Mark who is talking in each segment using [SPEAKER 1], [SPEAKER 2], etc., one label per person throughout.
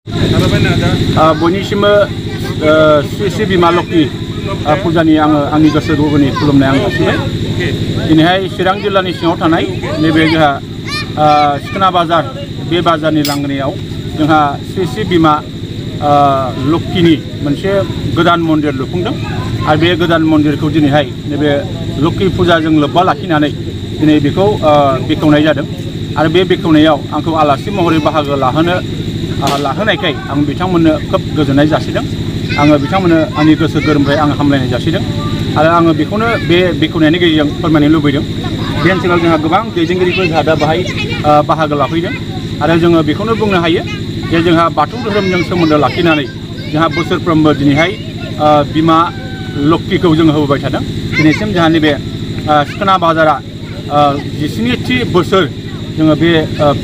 [SPEAKER 1] बयनिसिमबो श्री श्री बिमा लक्ष्मी फुजानि आंनि गोसो गोरबोनि खुलुमनाय आं जासिबाय। दिनैहाय चिरां जिल्लानि सिङाव थानाय नैबे जोंहा सिखोना बाजार बे बाजारनि लांगोनायाव जोंहा श्री श्री बिमा लक्ष्मीनि मोनसे गोदान मन्दिर लुफुंदों आरो बे गोदान मन्दिरखौ दिनैहाय नैबे लक्ष्मी फुजाजों लोब्बा लाखिनानै दिनै बेखौ बेखेवनाय जादों आरो बे बेखेवनायाव आंखौ आलासि महरै बाहागो लाहोनायखाय आं बिथांमोननो खोब गोजोननाय जासिदों। आङो बिथांमोननो आंनि गोसो गोरबोनिफ्राय आं हामलायनाय जासिदों आरो आङो बेखौनो बे बेखेवनायनि गेजेरजों फोरमायनो लुबैदों। बे ओनसोलाव जोंहा गोबां दैदेनगिरिफोर जोंहा दा बाहाय बाहागो लाफैदों आरो जोङो बेखौनो बुंनो हायो जे जोंहा बाथौ धोरोमजों सोमोन्दो लाखिनानै जोंहा बोसोरफ्रोमबो दिनैहाय बिमा लक्ष्मीखौ जोङो होबोबाय थादों। दिनैसिम जोंहा नैबे सिखोना बाजारा 19थि बोसोर जोङो बे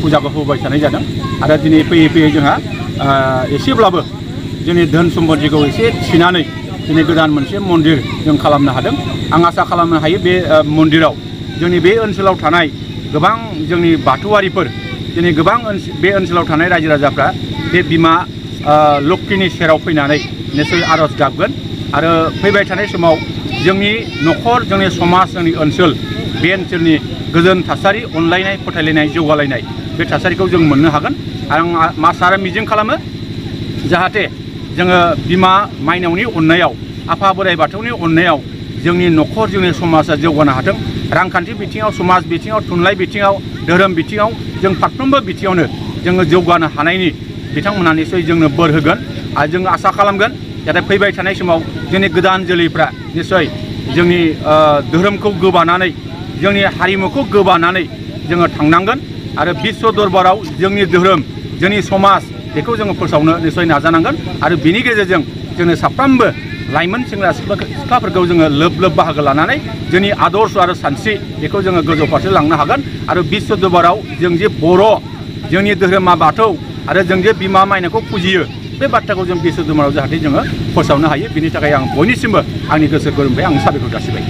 [SPEAKER 1] फुजाखौ होबोबाय थानाय जादों आरो दिनै फैयै फैयै जोंहा एसेब्लाबो जोंनि धोन सम्पतिखौ एसे थिनानै दिनै गोदान मोनसे मन्दिर जों खालामनो हादों। आं आसा खालामनो हायो बे मन्दिराव जोंनि बे ओनसोलाव थानाय गोबां जोंनि बाथौआरिफोर दिनै गोबां बे ओनसोलाव थानाय रायजो राजाफ्रा बे बिमा लक्ष्मीनि सेराव फैनानै निसय आर'ज गाबगोन आरो फैबाय थानाय समाव जोंनि न'खर, जोंनि समाज, जोंनि ओनसोल बे ओनसोलनि गोजोन थासारि, अनलायनाय, फोथायलायनाय, जौगालायनाय बे थासारिखौ जों मोननो हागोन। आं आसा आरो मिजिं खालामो जाहाथे जोङो बिमा माइनावनि अननायाव, आफा बोराइ बाथौनि अननायाव जोंनि न'खर, जोंनि समाजा जौगानो हाथों। रांखान्थि बिथिङाव, समाज बिथिङाव, थुनलाइ बिथिङाव, धोरोम बिथिङाव जों फारफ्रोमबो बिथिङावनो जोङो जौगानो हानायनि बिथांमोनहा निसय जोंनो बोर होगोन आरो जों आसा खालामगोन जाहाथे फैबाय थानाय समाव जोंनि गोदान जोलैफ्रा निसय जोंनि धोरोमखौ गोबानानै, जोंनि हारिमुखौ गोबानानै जोङो थांनांगोन आरो बिश्व दरबाराव जोंनि धोरोम, जोंनि समाज बेखौ जोङो फोसावनो निसय नाजानांगोन आरो बिनि गेजेरजों जोंनो साफ्रोमबो लाइमोन सेंग्रा सिख्लाफोरखौ जोङो लोब लोब बाहागो लानानै जोंनि आदर्श आरो सानस्रि बेखौ जोङो गोजौ फारसे लांनो हागोन आरो बिश्व दरबाराव जों जे बर', जोंनि धोरोमा बाथौ आरो जों जे बिमा माइनावखौ फुजियो बे बाथ्राखौ जों बिश्व दरबाराव जाहाथे जोङो फोसावनो हायो। बिनि थाखाय आं बयनिसिमबो आंनि गोसो गोरबोनिफ्राय आं साबायखर जासिबाय।